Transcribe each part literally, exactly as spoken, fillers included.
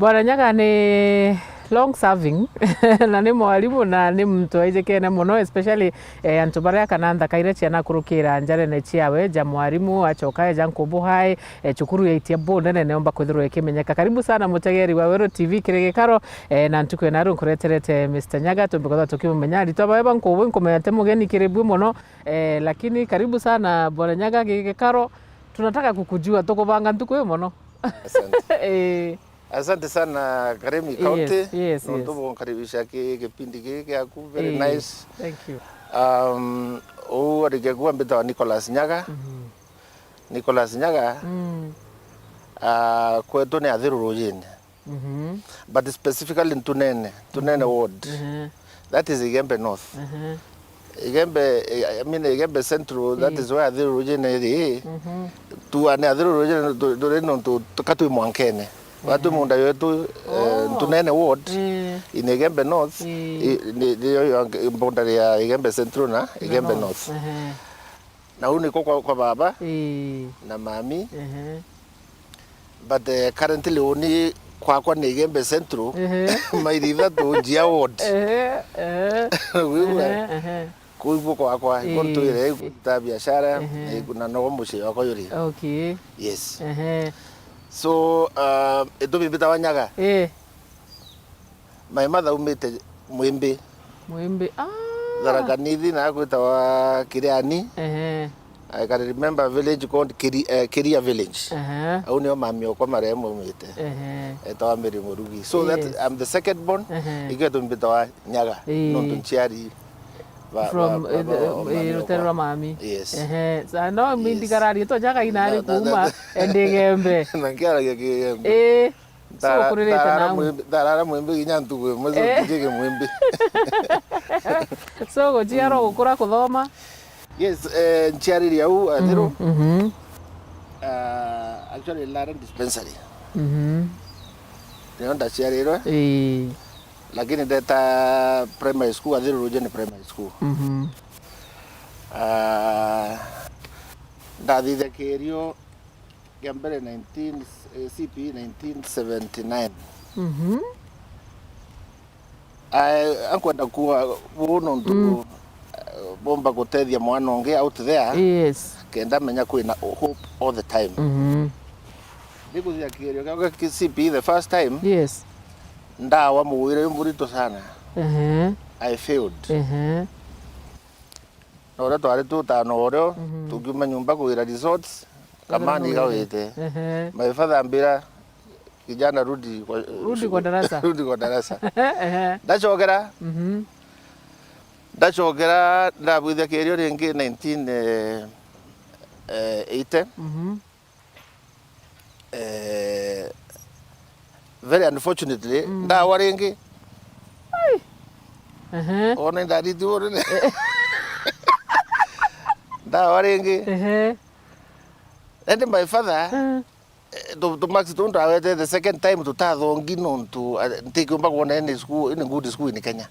Bwana Nyaga ni long serving na ni mwarimu na ni muntu aijikene mono, especially, eh, antu baria kana nthaka iria cianakurukira njarene ciawe ja mwarimu, acoka eja nkubu hai, eh, cukuru yaitia bu nene neomba kwithirwa ikimenyeka. Karibu sana mutegeri wa Weru T V kiri gikaro, eh, na ntuku ina riu nkureterete Mister Nyaga, tumbe kwithirwa tukimumenya. Aritwa bawe ba nkubu nkumenya ti mugeni kiri bwi mono, eh, lakini karibu sana Bwana Nyaga gigi gikaro. Tunataka kukujua, tukubanga ntuku ii mono. Asante. Eh. Asante sana Karemi County, yes, yes, nontu bwa kunkaribisha ki kipindi giki giaku. Very, eh, nice. Thank you. Um, uu arikia kuuga mbitawa Nicholas Nyaga. Mhm. Nicholas Nyaga, mm, ah, kwetu ni Athiru Rujini. Mhm. But specifically Ntunene, Ntunene, mhm, ward. Mhm. That is Igembe North. Mhm. Igembe, I mean, Igembe Central, that, mm, is where Athiru Rujini iri. Mhm. Tu, ani Athiru Rujini tu, turi nontu tuka twi mwankene. Wa twi, mhm, munda yetu, eh, oh, Ntunene ward, mm, in Igembe North, mm, i, ni, ni yo, yo boundary ya Igembe Central na Igembe North. North. Mhm. Na uu niko kwa, kwa baba, ii, na mami. Mhm. But, eh, currently uni kwakwa ni Igembe Central, ehe, maili ithatu njia ward. Ehe, ehe. Wigua? Ehe, ehe. Kuu ibu kwakwa, iku, ii, ntwire, iku ndutaa biashara, ehe, na iku, na nogo mucii wakwa juri. Okay. Yes. Ehe. So, uh, itumi mbitawa Nyaga. Ii. My mother aumite Mwimbi. Mwimbi. Ah. Tharaka Nithi na gwitawa Kiriani. Ehe. I can remember a village called Kiri-, eh, Kiria village. Ehe. Au nio mami okwa marehemu aumite. Ehe. Etawa Mary Murugi. So that, yes, I'm the second born. Ehe. Ikio tumbitawa Nyaga. Ii. Nontu nchiari ba, from, ba, ba, eh, ba, the, mami eh, okwa. Rutere rwa mami. Yes. Ehe. Sa no, yes, mindi karari to Nyaga inari, na, na, kuuma, na, Endigembe. Na nkiaragia Kigembe. Ii. So, ndara-, ukurire ndarara nau? Mwimbi, ndarara Mwimbi kinya ntuku imwe, so, eh, ntijige Mwimbi. So, guciarwa, mm, gukura, kuthoma? Yes, eh, nciarire au, Athiru. Mhm, mhm. Ah, actually, Lara Dispensary. Mhm. Nio ndaciarirwe. Ii. Lakini ndeta primary school, Athiru Rujeni Primary School. Mhm. Ah, ndathithia kirio kia mbere nineteen, eh, C P E nineteen seventy-nine. Mhm. Ai, ankwenda kuuga buu nontu, mm, eh, bumba gutethia mwana ungi out there, yes, kenda amenya kwina hope all the time. Mhm. Ndikuthia kigerio giakwa kia C P E the first time, yes, ndawa mugwire jumuritu sana. Ehe. I failed. Ehe. Na uria twari tutano urio, mhm, tukiuma nyumba kuwira results, kamani igawite. Ehe. My father ambira, "Kijana, rudi kwa, rudi kwa darasa." Rudi kwa darasa. Ehe. Ndacokera. Mhm. Ndacokera, ndabwithia kirio ringi nineteen, eh, eh, eighty. Mhm. Eh, very unfortunately, mm, ndawa ringi. Ai. Ehe. Ona indariti uri ni ndawa ringi. Ehe. And my father, eh, eh, tu, tu marks tu ndawete the second time tutathongi nontu, eh, ntikiumba kwona any school, any good school in Kenya.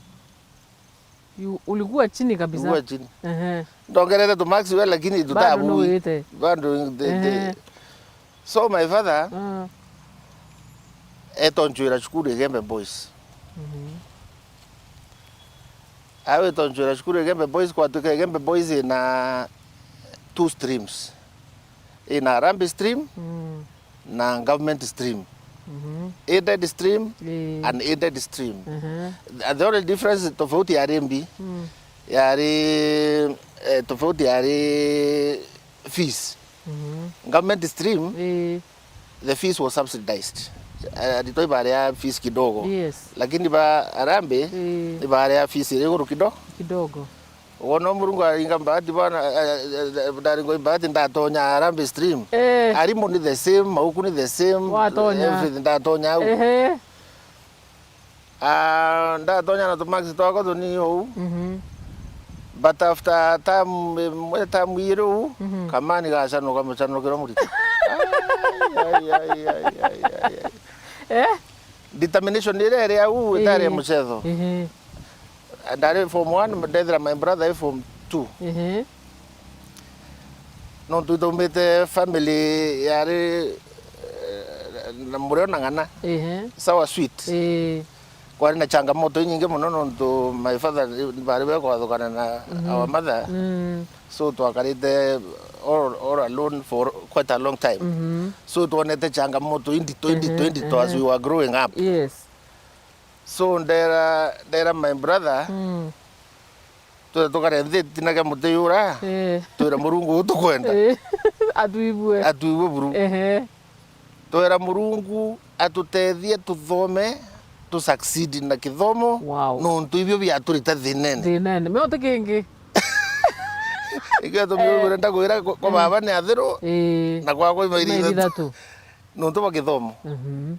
You, ulikuwa chini kabisa. Ulikuwa chini. Ehe. Ndongerete tu marks we, lakini tutabui. Bado no wite. Bado the, the, ehe, so my father, ah, etonchwira cukuru Igembe Boys. Mhm. Awe tonchwira cukuru Igembe Boys, kwatuika Igembe Boys ina two streams. Ina Harambee stream, mm, na government stream. Mhm. Aided stream, ii, and aided stream. Mhm. The, the only difference, tofauti yari mbi, mm, yari, eh, tofauti yari fees. Mhm. Government stream, ii, the fees was subsidized. Eh, aritwa ibaria fees kidogo. Yes. Lakini ba Harambee, ii, ibaria fees iri iguru kido-, kidogo. Wona Murungu aringa mbati bwana, eh, eh, eh, ndaringwa mbati ndatonya Harambee stream. Eh. Arimu ni the same, mauku ni the same. Watonya. Everything ndatonya au. Ehe. Ah, ndatonya na tumax twakwa tunini ou. Mhm. But after term imwe, term iri ou, mhm, kamani gacanuka mucanukiro murito. Ai, ai, ai. Eh? Determination iria iri au itari ya, ii, mucetho. Ehe. Ndari form one, ndethira my brother e form two. Ehe. Nontu itaumite family yari, eh, na murio na ng'ana. Ehe. Sawa sweet. Ii. Kwari na changamoto inyingi muno nontu my father bari bekwathukana na our mother. Mm. So twakarite all, all alone for quite a long time. Mhm. So twonete changamoto indito, indito, indito as we were growing up. Yes. So ndera, ndera my brother, mm, twire tukare nthi tinagia muti yura, eh, twira Murungu uu tukwenda. Eh. Atwibue. Atwibue buru. Ehe. Twira Murungu atutethie tuthome, tu succeed na kithomo, wow, nontu ibio biaturita thinene. Thinene. Me uti kingi. Ikio tumi, eh, urenda kwira kwa, kwa, mm, baba ni athiru, eh, na kwakwa imairi, imairi ithatu, ithatu, nontu bwa kithomo. Mhm.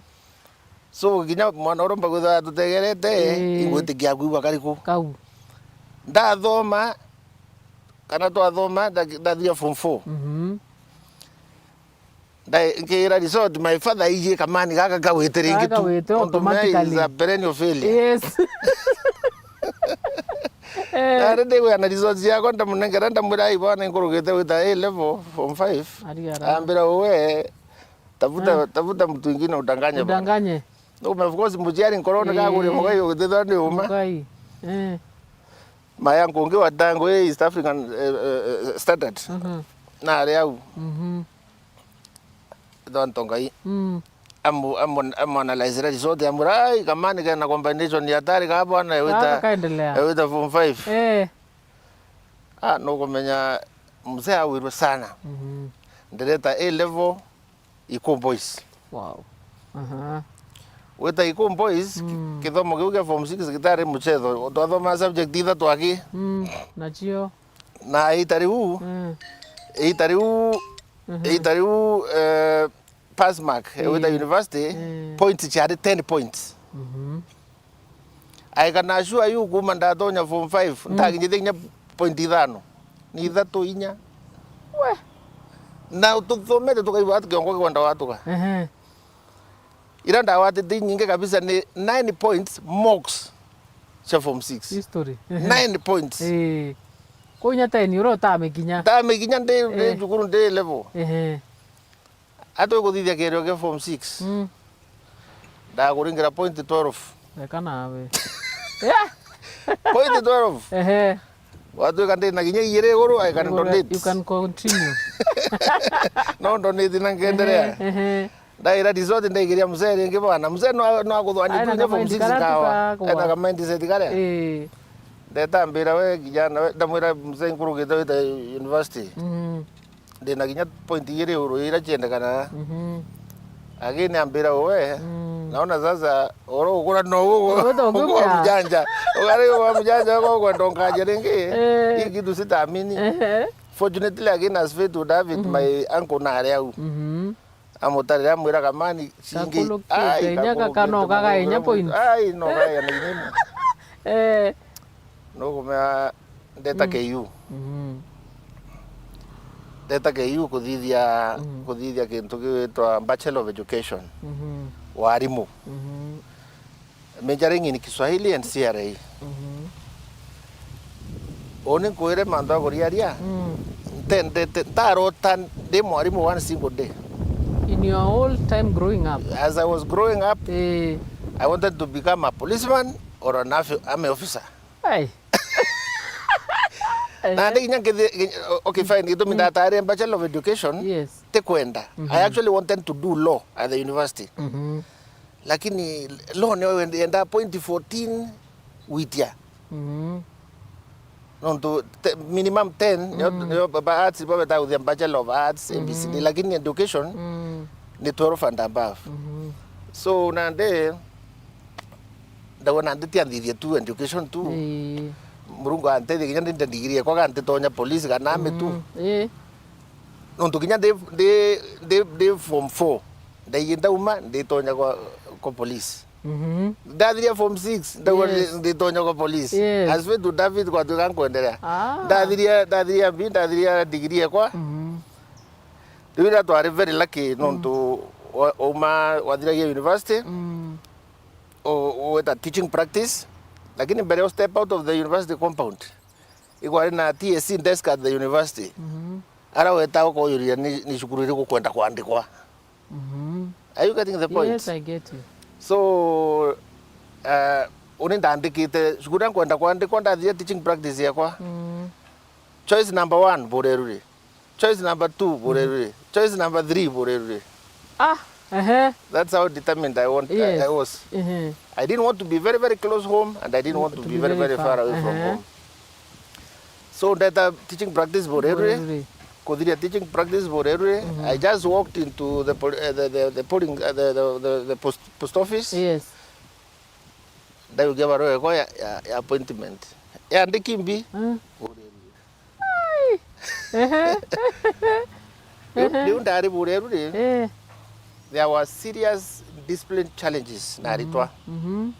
So, kinya mwana uria mbagwitha atutegerete, ii, ingwitikia kwigua kariku. Kau. Ndathoma, kana twathoma, nda-, ndathia form four. Mhm. Nda-, nkiira result, my father aiji kamani gaka kawite ringi tu. Gaka kawite nontu mea is automatically a perennial failure. Yes. Eh. Nari ndigwia na result ciakwa, ndamunengera, ndamwira, "Ai, bwana, nkurugite gwita A level, form five." Ariara. Ambira, "Uwe, tafuta, eh, tafuta mtu ingine udanganye bwana." Udanganye. No, of course, muciari nkorone, eh, kaguria mugai ugithithwa ni uma. Mugai. Eh. Maya nkungi wa tango, eh, East African, eh, eh, eh, Standard. Mhm. Na ari au. Mhm. Tonto Ngai. Mm. Amu, amu, amu analyze result, amwira, "Ai, kamani kena combination ya hatari ka bwana, ewita, ewita form five." Eh. Ah, nukumenya mzee awirwe sana. Mhm. Ndireta A level, Ikuu Boys. Wow. Aha. Wita Ikuu Boys, ki-, mm, kithomo kiu kia form six gitari mucetho. Twathoma subject ithatu aki. Mm, nacio. Na ita riu, mm, ita riu, mhm, ita riu, eh, pass mark, eh, wita university, mm, points ciari ten points. Mhm. Aikana sure yu kuma ndatonya form five, mm, ntakinyite kinya point ithano. Ni ithatu, inya. We. Na tuthomete tukaigua ati kiongo gikwenda gwatuka. Ehe. Ira ndagwatite inyingi kabisa ni nine points mocks cia form six. History. Ehe. Nine points. Ii. Kuu inya ten uria utamikinya. Ntamikinya ndi, ndi, eh, cukuru ndi level. Ehe. Ati ukuthithia kigerio kia form six. Mm. Ndakuringira point twelve. Eka nawe. Yeah. Point twelve. Ehe. Watwika ndina kinya igiri iguru, I can, iguru, donate. You can continue. No donate na nkenderea. Ehe, ehe. Ndaira result ndaigiria mzee ringi bwana. Mzee no, no akuthwania tu kinya form six kawa. Ena ka mindset karia. Eh. Ndeta mbira we kijana, we, ndamwira mzee nkurugite wita university. Mhm. Ndina kinya point igiri iguru ira ciendekanaga. Mhm. Again ambira we, mm, naona sasa oro ukura no ugu. Uguo to uguo uguo mjanja. Ugari uguo mjanja uguo kwenda nkaje ringi. Eh. Hii kitu sitaamini. Ehe. Fortunately again as fate would have it, mhm, my uncle na ari au. Mhm. Amutarire amwira kamani cingi. Kakulukite, ai, nya kakano kakulukite, kaga inya point. Ai, no kaga na inya imwe. Eh. Nukumea ndeta, mm, K U. Mhm. Ndeta K U kuthithia, mm, kuthithia kintu gigwitwa Bachelor of Education. Mhm. Warimu. Mhm. Majoring in Kiswahili and C R A. Mhm. Uni nkwire mantu a kuriaria. Mm. Ntendete, ntarota ndi mwarimu one single day. In your whole time growing up? As I was growing up, eh, I wanted to become a policeman or an afi-, army officer. Ai. Na ndi kinya nkithi-, okay, fine, gitumi, mm, ndataarire Bachelor of Education, yes, ti kwenda. Mhm. I actually wanted to do law at the university. Mhm. Lakini law niyo yend-, yendaa point fourteen gwitia. Mhm. Nontu te-, minimum ten, niyo, mm, niyo ba-, ba-, arts, bo betaga kuthia Bachelor of Arts, mhm, A B C D, lakini education, mm, ni twelve and above. Mhm. So, nandi, ndauga nandi tianthithia tu education tu. Ii. Murungu antethia kinya ndi ndigiri ekwa ga ntitonya police kana army tu. Mm, ii. Nontu kinya ndi, ndi, ndi, ndi form four, ndaigi ndauma, nditonya kwa, kwa police. Mhm. Ndathiria form six, ndauga, yes, ndi-, nditonya kwa police. Yes. As fate would have it, kwatuika nkwenderea. Ah. Ndathiria, ndathiria mbi, ndathiria degree ekwa. Mhm. Riu ira twari very lucky, mm, nontu wa-, wauma, wathiragia university, mm, u-, ugwita teaching practice, lakini mbere u step out of the university compound, ikwari na T S C desk at the university. Mhm. Ara weta ukoyuria ni, ni cukuru iriku kwenda kwandikwa. Mhm. Are you getting the point? Yes, I get you. So, uh, uni ndandikite, cukuru nkwenda kwandikwa, ndathire teaching practice yakwa. Mm. Choice number one, Bureruri. Choice number two, Bureruri. Choice number three, Bureruri. Ah, ehe. That's how determined I want, I, Yes. I was. Ehe. I didn't want to be very, very close home, and I didn't want to be very, very far away from home. So, ndeta teaching practice Bureruri. Bureruri. Kuthiria teaching practice Bureruri. Mhm. I just walked into the pol-, uh, the, the, the polling, uh, the, the, the, the post, post office. Yes. Ndaugia barua yakwa ya, ya, ya appointment. Yandiki mbi. Mm. Bureruri. Ai. Ehe. Riu, riu ndari Bureruri, Eh. there were serious discipline challenges na aritwa. Mhm.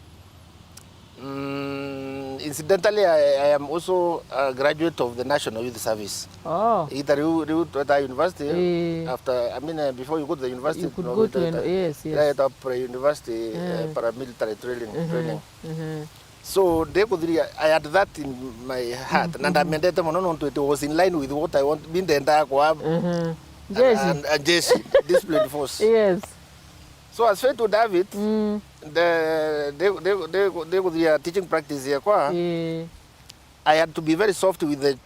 Mm, incidentally, I, I am also a graduate of the National Youth Service. Oh. Igita riu, riu tweta university, Eh. after, I mean, uh, before you go to the university, You could no, go to weta, an, yes, yes. Ira yetwa pre-university, Eh. uh, paramilitary training, Mhm. training. Mhm. So, ndikuthiria, I had that in my heart, na ndamendete mono nontu it was in line with what I want, mi ndendaa kwa Mhm. Jeshi. And, and jeshi, disciplined force. Yes. So, as fate would have it, Mm. the, the, the, the, ndikuthiria teaching practice yakwa, Eh. I had to be very soft with the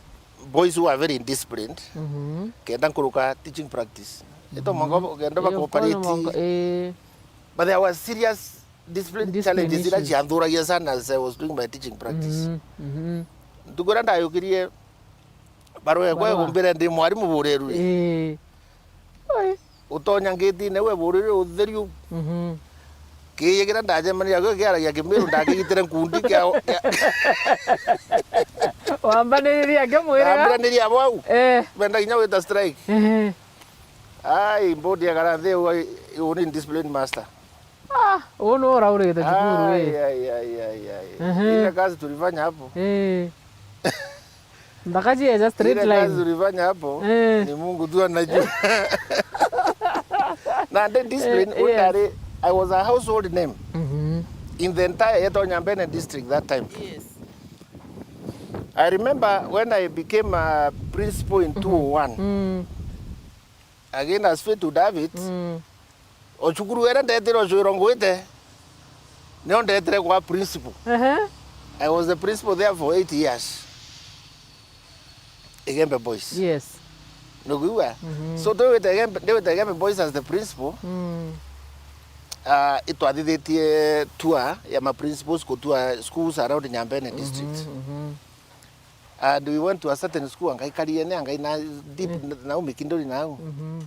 boys who are very indisciplined, Mhm. kenda nkuruka teaching practice. Ito mwanka kenda ba cooperate. Eh. But there were serious discipline Discipline challenges ira issues. cianthuragia sana as I was doing my teaching practice. Mhm, mhm. Ntuku iria ndayukirie, barua yakwa Barua. igumbire ndi mwarimu Bureruri. Ii. Oi. Utonya ngitine we Bureruri utheriu. Mhm. Kiiya kiria ndacemanirie nakio kiaragia Kimiru ndakigitire nkundi kia, kia Wambaniriria akimwirira. Ndambiraniria abo au. Eh. Benda kinya gwita strike. Ehe. Ai, mbodi ya karathe, uu ni discipline master. Ah, uu niwe uraurite cukuru, Ai, eh. ai, ai, ai, ai. Ehe. Ile kazi tulifanya hapo. Eh. Ndakaji eja straight Ile kazi line. tulifanya hapo, Eh. ni Mungu tu anajua. Na the discipline, Eh, yes. ordinary, I was a household name Mhm. in the entire Yeto Nyambene district that time. Yes. I remember when I became a principal in two oh one. Mm. Again, as fate would have it, Mm. o cukuru iria ndetire o cwiro ngwite, nio ndetire kwa principal. Ehe. I was the principal there for eight years. Igembe Boys. Yes. Nukwigua? Mhm. So, ndi wite Igembe, ndi wite Igembe Boys as the principal. Mm. Ah, itwathithitie tour ya ma principals ku tour schools around Nyambene district. Mhm, mhm. And we went to a certain school, anga ikarire ni anga ina deep Mm. na, na umikindori nau. Mhm.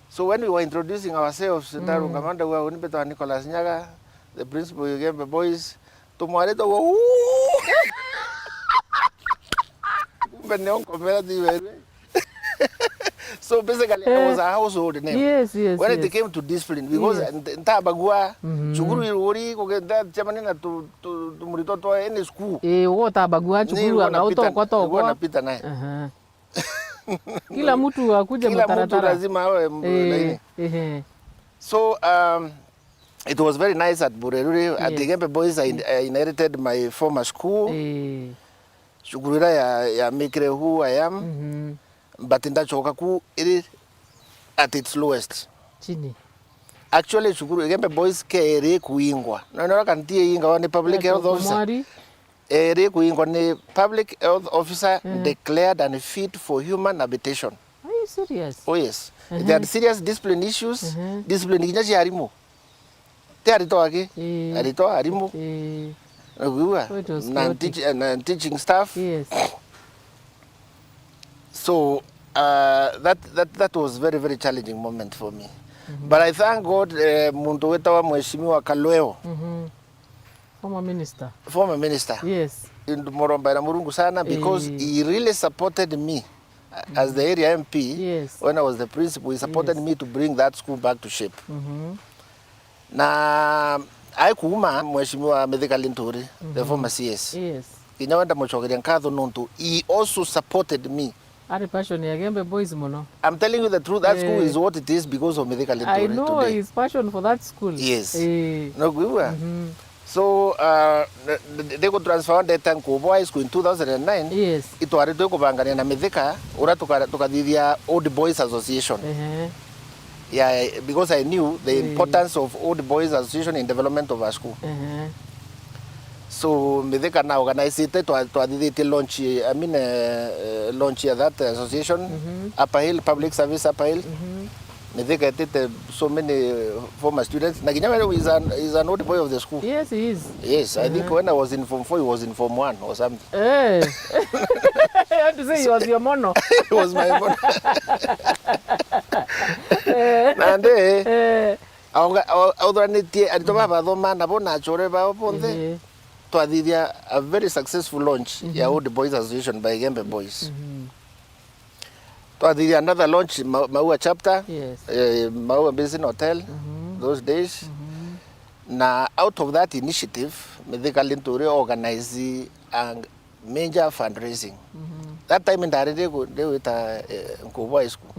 So when we were introducing ourselves, Mm. ndarungama ndauga, "Uni mbitwa Nicholas Nyaga, the principal Igembe Boys." Tumwarite uguo, "Uu!" Kumbe nio nkomera ti werwe. So basically, I was a household name. Yes, yes, When it yes. came to discipline, because Yes. nta-, ntabagua, Mhm. cukuru iguri, kuge-, ndacemania na tu-, tu-, tumuritwa twa any school. Ii, uguo utabagua cukuru, Nilikuwa anga napita, utokwa, nilikuwa tokwa. napita naye. Aha. Kila mtu akuje Kila mtu mtaratara. lazima awe m-, Eh, laini. ehe. So, um, it was very nice at Bureruri. At Yes. Igembe Boys, I, I inherited my former school. Eh. Cukuru iria ya, ya mikire who I am. Mhm. But ndacoka ku iri at its lowest. Chini. Actually, cukuru Igembe Boys ke iri kuingwa. Na nora kanti iingwa ni public health Ndio officer. kumwari. Iri kuingwa ni public health officer Mm. declared unfit for human habitation. Are you serious? Oh yes. Mhm. They had serious discipline issues. Mhm. Discipline kinya cia arimu. Ti aritwa aki? Ii. Aritwa, arimu. Ii. Nikuigua? So it was Na chaotic. teach-, na teaching staff. Yes. So, uh, that, that, that was very, very challenging moment for me. Mhm. But I thank God, eh, muntu witawa Mheshimiwa Kalweo. Mhm. Former minister. Former minister. Yes. Ndumurombaira Murungu sana because Ii. he really supported me as the area M P Yes. when I was the principal. He supported Yes. me to bring that school back to shape. Mhm. Na aikuuma Mheshimiwa Mithika Linturi, the Mhm. former C S. Yes. Kinya we ndamucokeria nkatho nontu he also supported me. Ari passion ya Igembe Boys mono. I'm telling you the truth, that school Eh. is what it is because of Mithika Linturi I know today. his passion for that school. Yes. Eh. Nukwigua? Mhm. So, uh, n-, n-, ndigu transfer ndeta Nkubo High School in two thousand and nine. Yes. Itwaritwe kubangania na Mithika, uria tuka-, tukathithia Old Boys Association. Ehe. Yeah, because I knew the importance of Old Boys Association in development of our school. Ehe. So, Mithika na organizite, twa-, twathithitie launch, I mean, eh, eh, launch ya that association, Upper Hill, Public Service Upper Hill. Mithika etite so many former students. Na kinya we is an, is an old boy of the school. Yes, he is. Yes, I think when I was in form four, he was in form one or something. Eh. You have to say he was your mono. He was my mono. Nandi, eh, autharanitie aritwa baba bathoma nabo na achore bao bonthe. Ehe. Twathithia a very successful launch ya Old Boys Association by Igembe Boys. Twathithia another launch, Ma-, Maua chapter, yes, eh, Maua Basin Hotel, those days. Na out of that initiative, Mithika Linturi organize a major fundraising. That time ndari ndi gu-, ndi gwita, eh, Nkubu High School.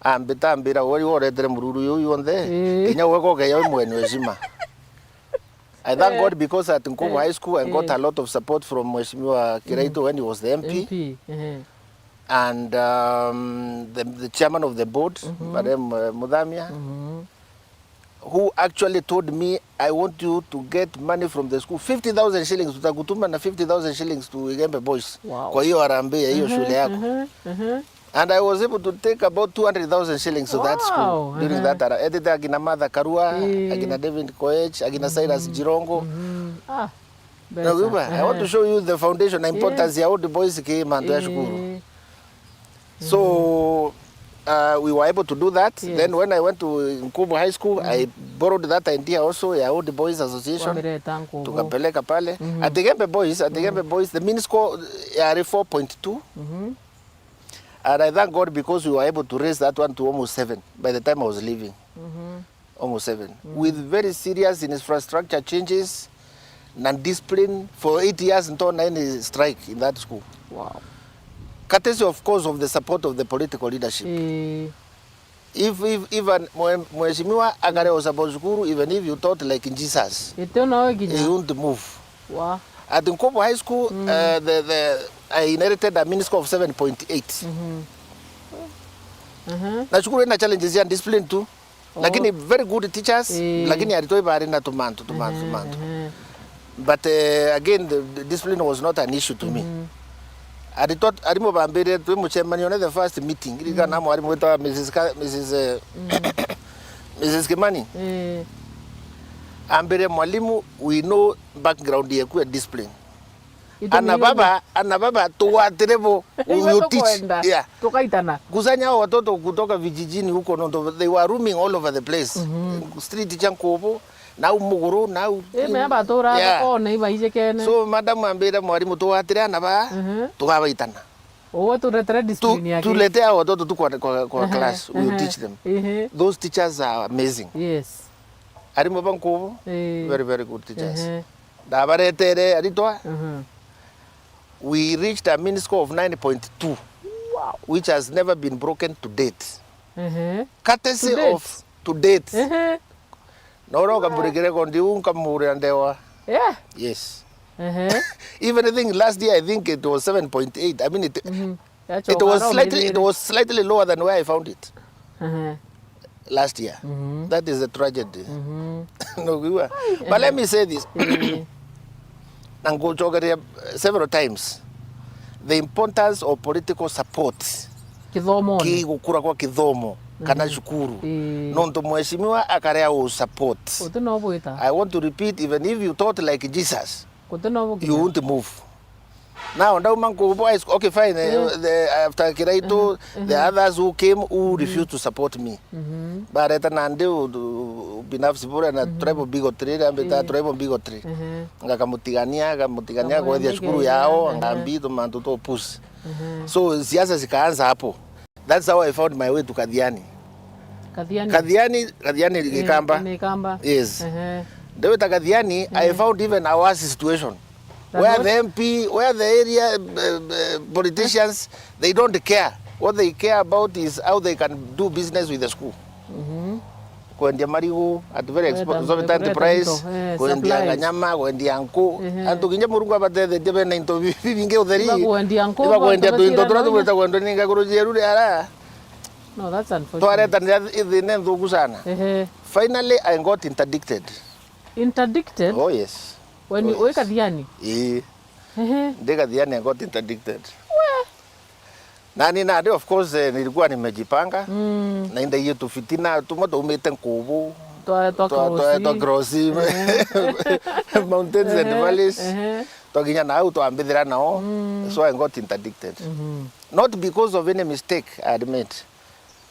Ambita ambira, "Uri woretere mururu uyu yonthe, ii, kinya gwe kogeya wi mweni uzima." I thank God because at Nkubu High School, I got a lot of support from Mheshimiwa Kiraitu when he was the M P. M P, ehe. And, um, the, the chairman of the board, Madam, uh, Muthamia, who actually told me, "I want you to get money from the school, fifty thousand shillings, tutakutuma na fifty thousand shillings to Igembe Boys." Wow. Kwa hiyo harambee ya hiyo shule yako. And I was able to take about two hundred thousand shillings to that school during that era. Etite akina Martha Karua, akina David Koech, akina Cyrus Jirongo. Ah, na mbeca. Ukiuga, I want to show you the foundation na importance ya Old Boys ki mantu ya cukuru. So, uh, we were able to do that. Yes. Then when I went to Nkubu High School, I borrowed that idea also ya Old Boys Association. Wamireta Nkubu. Tukapeleka pale. At Igembe Boys, at Igembe Boys, the mean score yari four point two. And I thank God because we were able to raise that one to almost seven by the time I was leaving. Almost seven. With very serious infrastructure changes na discipline. For eight years, ntoona any strike in that school. Wow. Courtesy, of course, of the support of the political leadership. Eh. If, if, if an, mwe-, mheshimiwa akare o support school, even if you taught like Jesus, ite no kinya, he won't move. Wa. At Nkubu High School, uh, the, the, I inherited a mean score of seven point eight. Na shukuru ina challenges ya discipline tu. Lakini very good teachers, lakini aritwa ibari na tumantu, tumantu, tumantu. But, eh, again, the, the discipline was not an issue to me. Aritwa, arimu bambire twi mucemanio ne the first meeting. Ririkana mwarimu witwa Missus Ka-, Missus, eh, Missus Kimani. Ambire, "Mwalimu, we know background yeku ya discipline." Ana baba, ana baba, tugwatire bo. Iwe you teach. Tukwenda. Yeah. Tukaitana. Kusanya hao watoto kutoka vijijini huko, no, they were roaming all over the place. Street cia Nkubu, nau Muguru, nau. Eh, me abatura, yeah, kona ibaijikene. So, madam ambira, "Mwarimu, tugwatire ana ba, tugabaitana." Uwe turetere discipline yake. Tulete hao watoto tu kwa, kwa, kwa class, we will teach them. Those teachers are amazing. Yes. Arimu ba Nkubu, very, very good teachers. Ndabaretere aritwa. We reached a mean score of nine point two, wow, which has never been broken to date. Courtesy of to date. No, no, kamurikire kondi u nkamurira ndewa. Yeah. Yes. Even I think last year, I think it was seven point eight. I mean, it, it was slightly, it was slightly lower than where I found it last year. That is a tragedy. No, we were. But let me say this. Na ngucokeria, uh, several times, the importance of political support. Kithomone. Ki gukura kwa kithomo kana cukuru. Nontu mheshimiwa akarea u support. Uti no bwita. I want to repeat, even if you taught like Jesus, you won't move. Now, ndauma Nkubu High School, okay, fine, eh, the, after Kiraitu, the others who came who refused to support me. Bareta nandi u-, u-, binafsi buria na tribal bigotry, iria mbitaga tribal bigotry. Ngakamutigania, akamutigania gwethia cukuru yao, ngambi tumantu twa upuzi. So, siasa zikaanza hapo. That's how I found my way to Kathiani. Kathiani. Kathiani, Kathiani Gikamba. Ni Gikamba. Yes. Ndewita Kathiani, I found even a worse situation. Where the M P, where the area, uh, uh, politicians, they don't care. What they care about is how they can do business with the school. Kwendia marigu at very expo-, exorbitant price, kwendia nganyama, kwendia nku. Antu kinya Murungu abatethetie bena into bi-, bibingi utheri. Iba kwendia nku, iba kwendia tuinto turia tubwita kwendwa ni ngakuru cieru ria ara. No, that's unfortunate. Twaretanira ithina nthuku sana. Ehe. Finally, I got interdicted. Interdicted? Oh, yes. When you were Kathiani? Ii. Ehe. Ndi Kathiani, I got interdicted. We. Na ni nandi, of course, eh, nilikuwa nimejipanga. Mm. Na indaie tufitina tumwe twaumite Nkubu. Twa, twa Twa, twa, twa cross. Ehe. Mountains and valleys. Ehe. Twakinya nau twambithira nao. Mm. So I got interdicted. Mhm. Not because of any mistake I had made.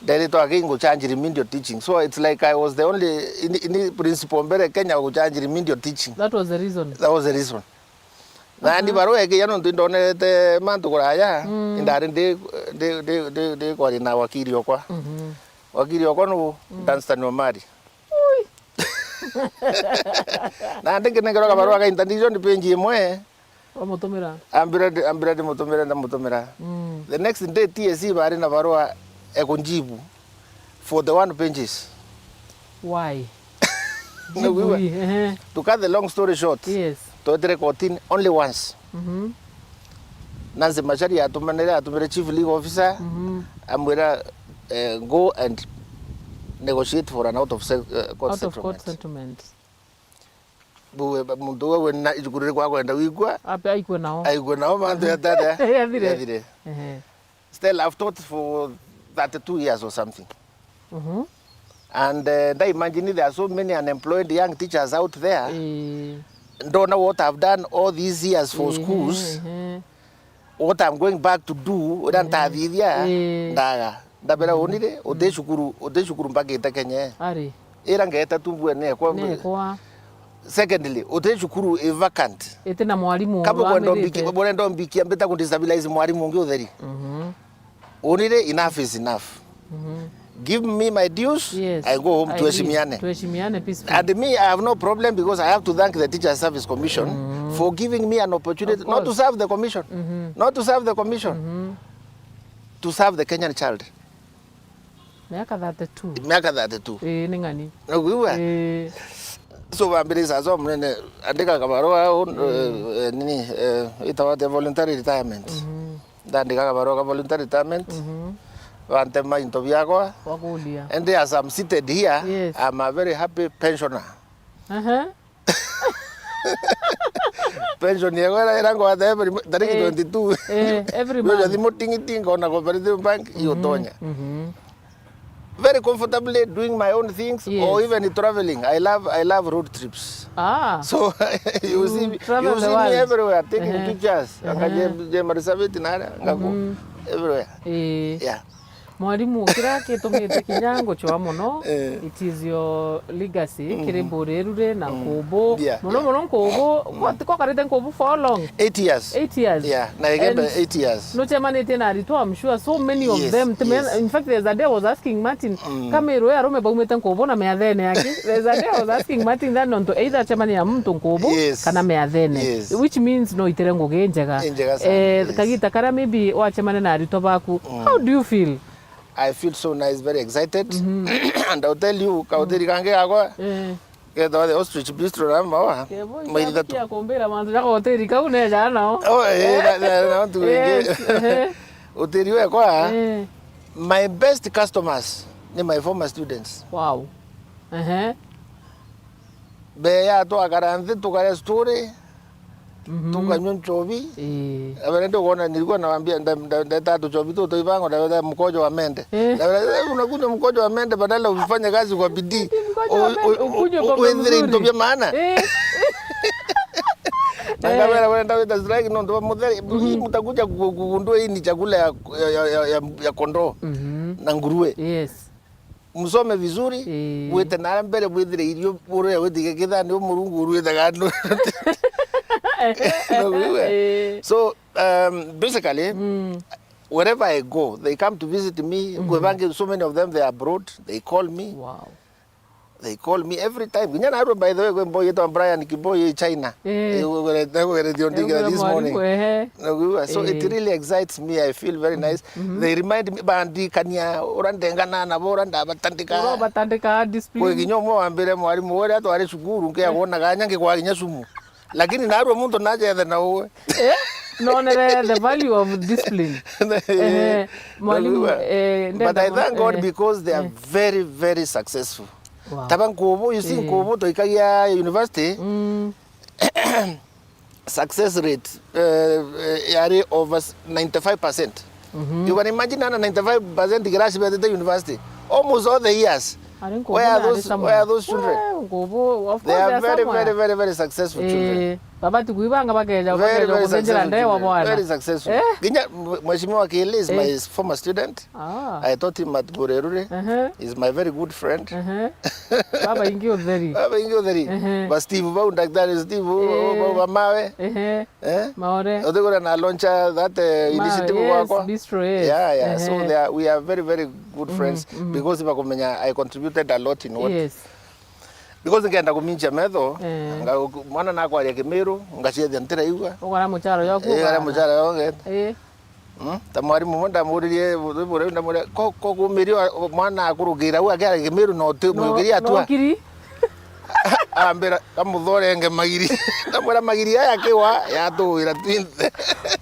Ndairitwe again guchange remedial teaching. So it's like I was the only ini, ini principal mbere Kenya wa guchange remedial teaching. That was the reason. That was the reason. Nandi barua ikiya nontu indonerete mantu kuraya, mm, indari ndi, ndi, ndi, ndi, ndi kwaria na wakiri okwa. Mhm. Wakiri okwa nu, mm, Dunstan Omari. Ui. Nandi nkinekerwa kabarua ka interdicted page imwe. Wamutumira? Ambira ndi, ambira ndimutumire, ndamutumira. Mm. The next day T S C bari na barua ekunjibu for the one pages. Why? Niguigua? Jibu hii, ehe. To cut the long story short, yes, twetire kotini only once. Mhm. Nancy Macharia atumanire, atumire chief legal officer, mhm, amwira, eh, "Go and negotiate for an out of se-, eh, court settlement." Out of court settlement. Bu-, muntu uwe wina ijukuru rikwa akwenda gwikua, ape aikue nao. Aikue nao, mantu, ehe, yatata. Yathire. Yathire. Ehe. Still, I've taught for thirty-two years or something. Mhm. And, uh, I imagine there are so many unemployed young teachers out there. Ii. Ndona what I've done all these years for, ehe, schools. Ehe. What I'm going back to do, uria, ehe, ntathithia, ii, ndaga. Ndabera, mm, unire, mm, uti cukuru, uti cukuru mbagite Kenya. Ari. Ira ngeta tu mbue nekwa. Nekwa. Secondly, uti cukuru i vacant. Iti na mwarimu. Kama ukwenda uramithite. Mbiki-, urenda umbikia mbita ku destabilize mwarimu ungi utheri. Mhm. Unire, enough is enough. Mhm. Give me my dues, yes, I go home, I leave. Tuheshimiane. Tuheshimiane peacefully. And me, I have no problem because I have to thank the Teachers Service Commission, mhm, for giving me an opportunity, of course, not to serve the commission, mhm, not to serve the commission, mhm, to serve the Kenyan child. Miaka thirty-two. Miaka thirty-two. Ii, ni ng'ani. Nakuigua? Ii. So, bambire sasa, munene, andika kabarua au, mm, eh, eh, nini, eh, itawa atia, voluntary retirement. Mhm. Ndandika kabarua ka voluntary retirement. Mhm. Bantema into biakwa. Wakulia. And as I'm seated here, yes, I'm a very happy pensioner. Aha. Pension yego ira, ira ngwata every mo-, tariki, eh, twenty-two. Eh, every month. Thimu tingi tingi, ona Cooperative Bank, mhm, iyo tonya. Mhm. Very comfortably doing my own things, yes, or even traveling. I love, I love road trips. Ah. So, you see, you travel the world. You see me everywhere, taking, ehe, pictures. Ehe. Anga je, je Marsabit na ngaku, mhm, everywhere. Eh. Yeah. Mwarimu, kiria gitumite kinya ngucwa mono, eh, it is your legacy, mhm, kiri Mburiruri na, mm, Nkubu. Yeah, mono, yeah, mono Nkubu, mm, kwa, tiko karite Nkubu for how long? Eight years. Eight years. Yeah, na Igembe, and eight years. Nucemanitie na aritwa, I'm sure so many of, yes, them. Yes. In fact, there's a day I was asking Martin, mm, Kamiru ya arume baumite Nkubu na miathene yake. There's a day I was asking Martin that nontu either acemania na muntu Nkubu, yes, kana miathene. Yes. Which means no itire ngugi njega. Njega sana, eh, yes. Kagita karia maybe wacemania na aritwa baku, mm, how do you feel? I feel so nice, very excited. Mhm. And I'll tell you, kahoteli, mm, kangi gakwa, eh, getawa the Ostrich Bistro na mawa. Kebo, maithitatu. Kia kumbira mantu ja kahoteli kau neja nao. Oh, eh, na, na, na, tu, yes, ingi, eh. Hoteli wekwa, eh, my best customers ni my former students. Wow. Ehe. Mbere ya twakara nthi, tukaria story, mhm, tukanyua nchobi. Ii. Abere ndi kuona nilikuwa nawaambia, nda-, nda-, ndeta tuchobi tu twa ibango, ndabeta mkojo wa mende. Eh. Ndabeta, "Eh, unakunywa mkojo wa mende badala ufanye kazi kwa bidii. Mkojo wa mende, ukunywe pombe mzuri." Wethire into bia maana. Eh. Na ngabera, "Wenda wita strike nontu wa mutheri. Mm. Hii mtakuja ku-, kugundua hii ni chakula ya, ya, ya, ya, ya kondoo, mhm, na nguruwe." Yes. Msome vizuri, ii, wite na mbere, bwithire irio, uria witige kithani, u Murungu urwithaga andu. No, we were. Ii. So, um, basically, mm, wherever I go, they come to visit me. Mhm. Kwi bangi, so many of them, they are abroad, they call me. Wow. They call me every time. Kinya narua, by the way, kwi boy yetwa Brian Kiboi, China. Eh. Eh, ugerete, ugerete on, eh, this morning. Mwarimu, ehe. Nakuigua? So, eh, it really excites me. I feel very nice. Mhm. They remind me, bandikania uria ndengana nabo, uria ndabatandika. Uria ubatandika, discipline. Kwi kinya umwe wambire, mwarimu, uria twari cukuru, nkiagwa na kanya ngikwa kinya cumu. Lakini narua muntu najethe na uwe. Eh? nonere the value of discipline. Ehe, mwalimu, eh, but I thank God because they are very, very successful. Wow. Taba Nkubu, you see, Nkubu twaikagia university, success rate, eh, eh, yari over ninety-five percent. You can imagine ana ninety-five percent class betete university. Almost all the years. Where are those, where are those children? They are very, very, very, very successful children. Babati kuibanga bakeja, very, bakeja very kuthengera successful ndee wa children. Bwana. Very successful. Eh? Nginya mwe-, Mheshimiwa Kili is my former student. Ah. I taught him at Burerure. He's my very good friend. Baba ingi utheri. Baba ingi utheri. Ba Steve, bau Daktari Steve, bau, bau, bau, ba Mawe. Eh? Maore. Uthigura na launcher that, eh, initiative gwakwa. Bistro, yes. Yeah, yeah. So they are, we are very, very good friends because bakumenya I contributed a lot in what. Yes. Because ngenda kuminchia metho, nga-, mwana nakwaria Kimiru, ngaciethia ntiraigua. Ugora mucharo yoku. Eh, ara mucharo yoku. Eh. Mm? Ta mwarimu umwe ndamuririe, bu-, bu-, ndamuria, "Ko, ko kumiri wa, mwana akurukira u akiaria Kimiru na uti muyukiri atua?" Ambira, "Kamuthorenge magiri." Ndamwira, "Magiri aya kiwa yatuwira twinthe."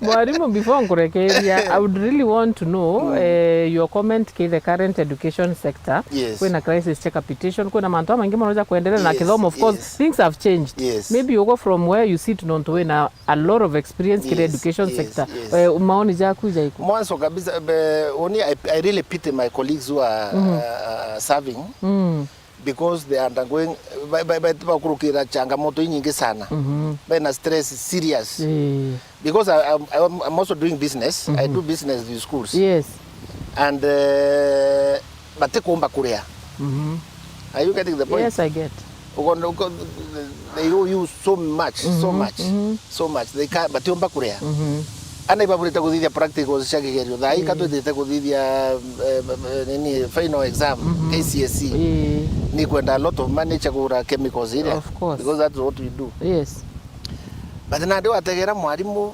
Mwarimu, before nkurekeria, I would really want to know, eh, your comment ki the current education sector. Yes. Kwina crisis cha capitation, kwina mantu amaingi mono ja kuendelea na kithomo. Of course, things have changed. Yes. Maybe ugo from where you sit nontu wina a lot of experience kiri education sector. Eh, maoni jaku jaiku? Mwanzo kabisa, be, oni, I, I really pity my colleagues who are, uh, serving because they are undergoing, ba, ba, ba, bakurukira changamoto inyingi sana. Bena stress serious. Eh. Because I, I'm, I'm, I'm also doing business. I do business with schools. Yes. And, uh, batikumba kuria. Are you getting the point? Yes, I get. Uko-, uko-, they owe you so much, so much, so much. They can't, batiumba kuria. Ana ibaburite kuthithia practicals cia kigerio. Thaa ii ka twithite kuthithia, eh, eh, nini, final exam, K C S E. Ni kwenda a lot of money cha kugura chemicals iria. Of course. Because that's what we do. Yes. But nandi wategera mwarimu,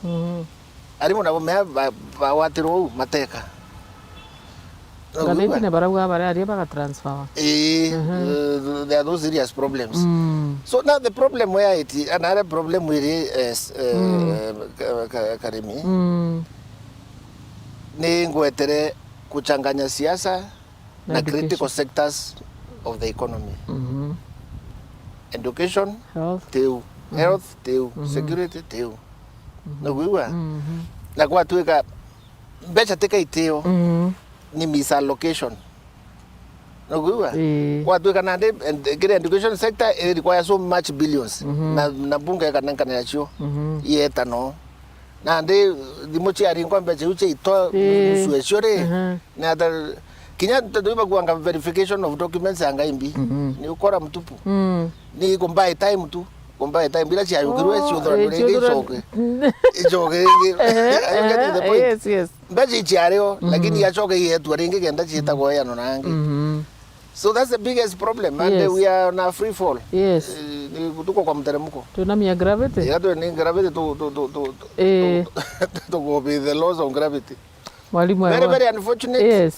arimu nabo mea ba-, bagwatirwo uu mateka. Ngathitine barauga baria aria bagatransferwa. Ii, uh, there are those serious problems. So now the problem where it, another problem iri, eh, s-, eh, eh, ka-, ka-, Karimi. Ni ngwetere kuchanganya siasa na critical sectors of the economy. Education, tiu. Health, tiu. Security, tiu. Nugwigua? Na gwatuika mbeca tika itio, ni misallocation. Nugwigua? Ii. Gwatuika nandi, and, kiri education sector, it requires so much billions. Na, na bunge ikanenkanira cio, ieta no. Nandi thimu ciaringwa mbeca iu ciaitwa nusu ecio ri, ni ata, kinya tontu ibakuanga verification of documents anga imbi, ni ukora mtupu. Ni kumbuy time tu, kumbuy time. Ira ciayukirwe, ciuthurwa ringi, icoke. Icoke ringi. Are you getting the point? Yes, yes. Mbeca iciario, lakini yacoke ietwa ringi kenda ciitagwa eano na angi. So that's the biggest problem, and, uh, we are on a free fall. Yes. Eh, ni tuko kwa mteremko. Tunamia gravity. Ira twe ni gravity tu, tu, tu, tu, tu, tu, tu go with the laws of gravity. Mwalimu. Very, very unfortunate. Yes.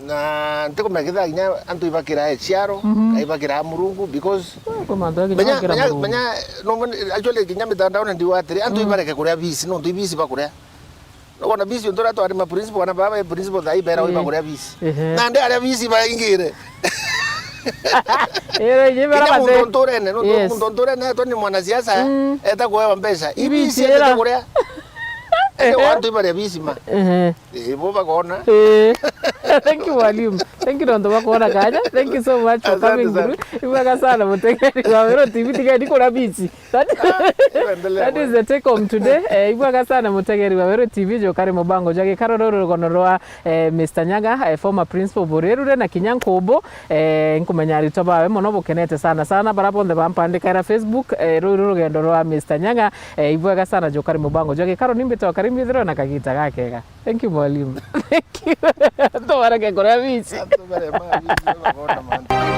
Na ntikumenya kinya antu ibakira echiaro, na ibakira Murungu, because kwa mantu angi menya, menya, menya, no, actually, kinya mitandaone ndiwa atiri, antu ibareke kuria bisi, nontu ibisi bakuria. Nukona bisi untu uria twari ma principal, kana baba e principal thaa ii bera oi bakuria bisi. Nandi aria bisi baingire. Ere, je bara. Kinya muntu nturene, nuntu muntu nturene etwa ni mwanasiasa, eta kuewa mbeca. Ibisi eta kuria. Ende wantu ibaria bisi ma. Ii, bo bakona. Ii. Thank you, mwalimu. Thank you, nontu bakwona kanya. Thank you so much for coming through. Ibwega sana, mutegeri wa Weru T V, tigeni kuria bisi. That, that is the take home today. Eh, ibwega sana, mutegeri wa Weru T V, jokari mubango jwa gikaro ruru rugono rwa, eh, Mister Nyaga, eh, former principal Burerure na kinya Nkubu. Eh, nkumenya aritwa bawe mono bukenete sana sana, bara bonthe bampandikaira Facebook, eh, ruru rugendo rwa Mister Nyaga. Eh, ibwega sana, jokari mubango jwa gikaro, nimbite okari mbithirwe na kagita gakega. Thank you, mwalimu. Thank you. Tubareke kuria bisi. Antu baria ma bisi, bagona mantu.